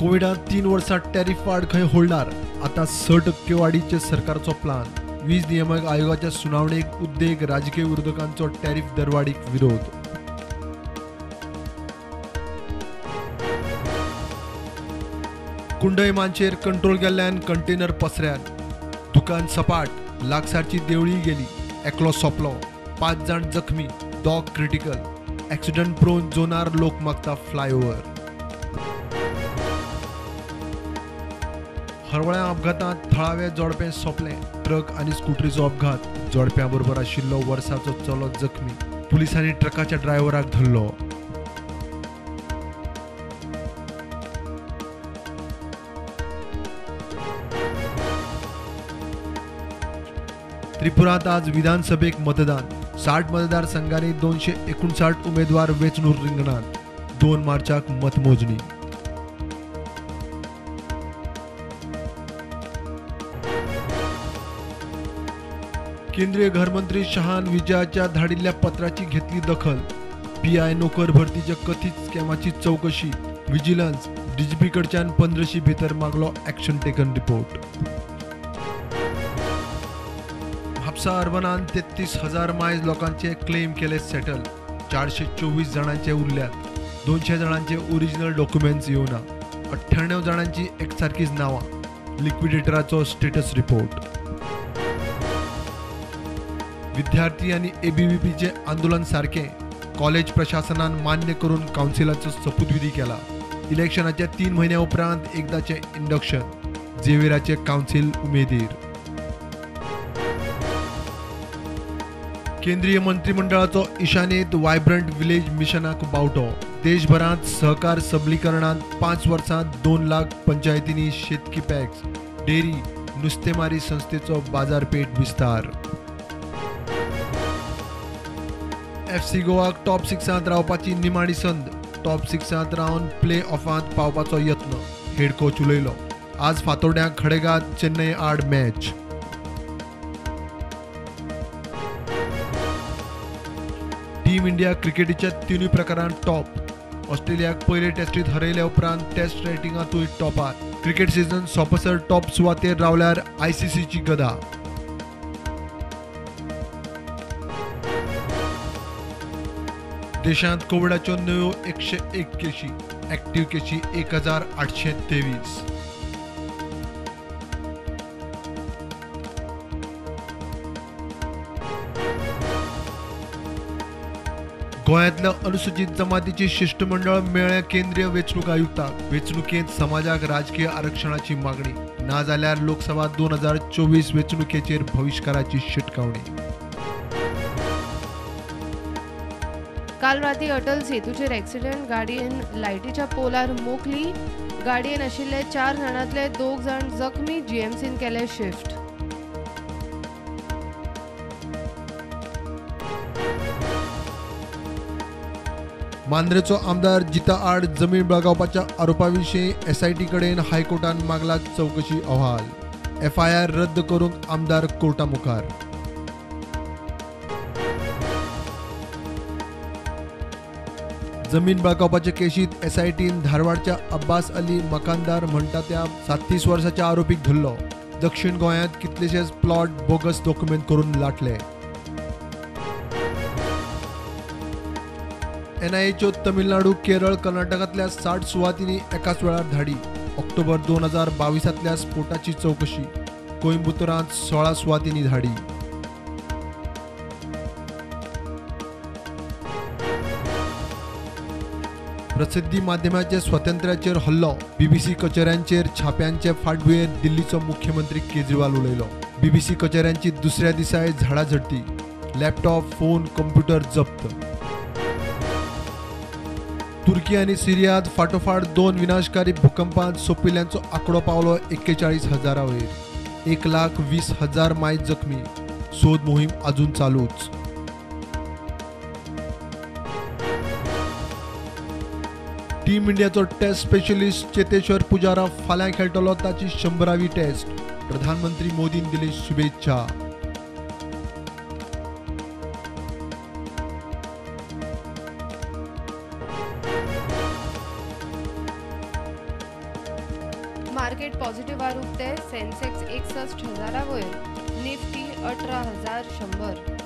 कोविडांत 3 वर्सां टॅरिफ वाड खंय होल्डार, आतां 6% वाडीचे सरकारचो प्लान। वीज नियामक आयोगाच्या सुनावणेक उद्देग राजकीय विरोधकांचो टॅरिफ दरवाडीक विरोध। कुंडय मानचेर कंट्रोल गेल्ल्यान कंटेनर पसऱ्यार, दुकान सपाट, लागसारची देवळी गेली, एकलो सोंपलो, 5 जाण जखमी, 2 क्रिटिकल। एक्सिडंट प्रोन झोनार लोक मागता फ्लायओव्हर। हरवळ्या अपघातांत थळावे जोडपें सोंपलें, ट्रक आनी स्कुटरीचो अपघात, जोडप्या बरोबर आशिल्लो वर्साचो चलो जखमी, पुलिसांनी ट्रकाच्या ड्रायव्हराक धरलो। त्रिपुरांत आज विधानसभेक मतदान, 60 मतदारसंघांनी 259 उमेदवार वेंचणूक रिंगणांत, 2 मार्चाक मतमोजणी। केंद्रीय घरमंत्री शहान विजयाच्या धाडिल्ल्या पत्राची घेतली दखल, पीआय नोकर भरतीच्या कथित स्कॅमाची चौकशी, विजिलन्स डीजीपी कडच्यान 15 भितर मागलो ॲक्शन टेकन रिपोर्ट। म्हापसा अर्बनान 33,000 मायज लोकांचे क्लेम केले सेटल, 424 जाणांचे उरल्यात, 200 जाणांचे ओरिजिनल डॉक्युमेंट्स येवना, 98 जाणांची एकसारकीच नांवां, लिक्विडेटराचो स्टेटस रिपोर्ट। विद्यार्थी आनी एबीव्हीपीचे आंदोलन सारकें, कॉलेज प्रशासनान मान्य करून कावन्सिलाचो सोपूतविधी केला। इलेक्शनाच्या 3 म्हयन्या उपरांत एकदाचें इंडक्शन, झेवियराचे कावन्सिल उमेदीर। केंद्रीय मंत्रिमंडळाचो ईशान्येंत वायब्रंट विलेज मिशनाक बावटो, देशभरांत सहकार सबलीकरणांत 5 वर्सांत 2 लाख पंचायतींनी शेतकी पॅक्स, डेअरी नुस्तेमारी संस्थेचो बाजारपेठ विस्तार। एफसी गोवाक टॉप 6 रावपाची निमाणी संद, टॉप 6 रावन प्ले ऑफांत पावपाचो यत्न, हेड कोच उलयलो। आज फातोड्यां खडेगांत चेन्नई आड मॅच। टीम इंडिया क्रिकेटीच्या 3 प्रकारांत टॉप, ऑस्ट्रेलियाक पयले टेस्टीत हरयल्या उपरांत टेस्ट रेटिंगांतूय टॉपार, क्रिकेट सीझन सोंपसर टॉप सुवातेर रावल्यार आयसीसीची गदा। देशांत कोविडाच्यो नव्यो 101 केशी, ऍक्टिव्ह केशी 1823। गोंयांतल्या अनुसूचित जमातीची शिष्टमंडळ मेळ्ळें केंद्रीय वेंचणूक आयुक्ताक, वेंचणुकेंत समाजाक राजकीय आरक्षणाची मागणी, नाजाल्यार लोकसभा 2024 वेंचणुकेचेर बहिश्काराची शिटकावणी। काल राती अटल सेतूचेर एक्सिडेंट, गाडयेन लायटीच्या पोलार मोखली, गाडयेन आशिल्ले 4 जाणांतले 2 जाण जखमी, जीएमसीन केले शिफ्ट। मांद्रेचो आमदार जिता आड जमीन बळगावपाच्या आरोपाविशीं एसआयटी कडेन हायकोर्टान मागला चवकशी अहवाल, एफआयआर रद्द करूंक आमदार कोर्टा मुखार। जमीन बळकावपाचे केशीत एसआयटीन धारवाडच्या अब्बास अली मकानदार म्हणटा त्या 37 वर्साच्या आरोपीक धरलो। दक्षिण गोंयांत कितलेशेच प्लॉट बोगस डॉक्युमेंट करून लाटले। एनआयएच्यो तमिळनाडू, केरळ, कर्नाटकांतल्या 60 सुवातींनी एकाच वेळार धाडी। ऑक्टोबर 2022 स्फोटाची चवकशी, कोइंबतूरांत 16 सुवातींनी धाडी। प्रसिद्धी माध्यमाचे स्वातंत्र्याचेर हल्लो, बीबीसी कचेऱ्यांचेर छाप्यांचे फाटभुंयेर दिल्लीचो मुख्यमंत्री केजरीवाल उलयलो। बीबीसी कचेऱ्यांची दुसऱ्या दिसाय झाडा झडती, लॅपटॉप, फोन, कंप्युटर जप्त। तुर्की आनी सिरियांत फाटोफाट 2 विनाशकारी भूकंपांत सोंपिल्ल्यांचो आंकडो पावलो 41,000 वयर, 1,20,000 मायज जखमी, सोद मोहीम अजून चालूच। टीम इंडियाचो टेस्ट स्पेशलिस्ट चेतेश्वर पुजारा फाल्यां खेळटलो ताची 100वी टेस्ट, प्रधानमंत्री मोदीन दिली शुभेच्छा। मार्केट पॉझिटिव्हार उक्ते. सेन्सेक्स 61,000 वयर, निफ्टी 18,100.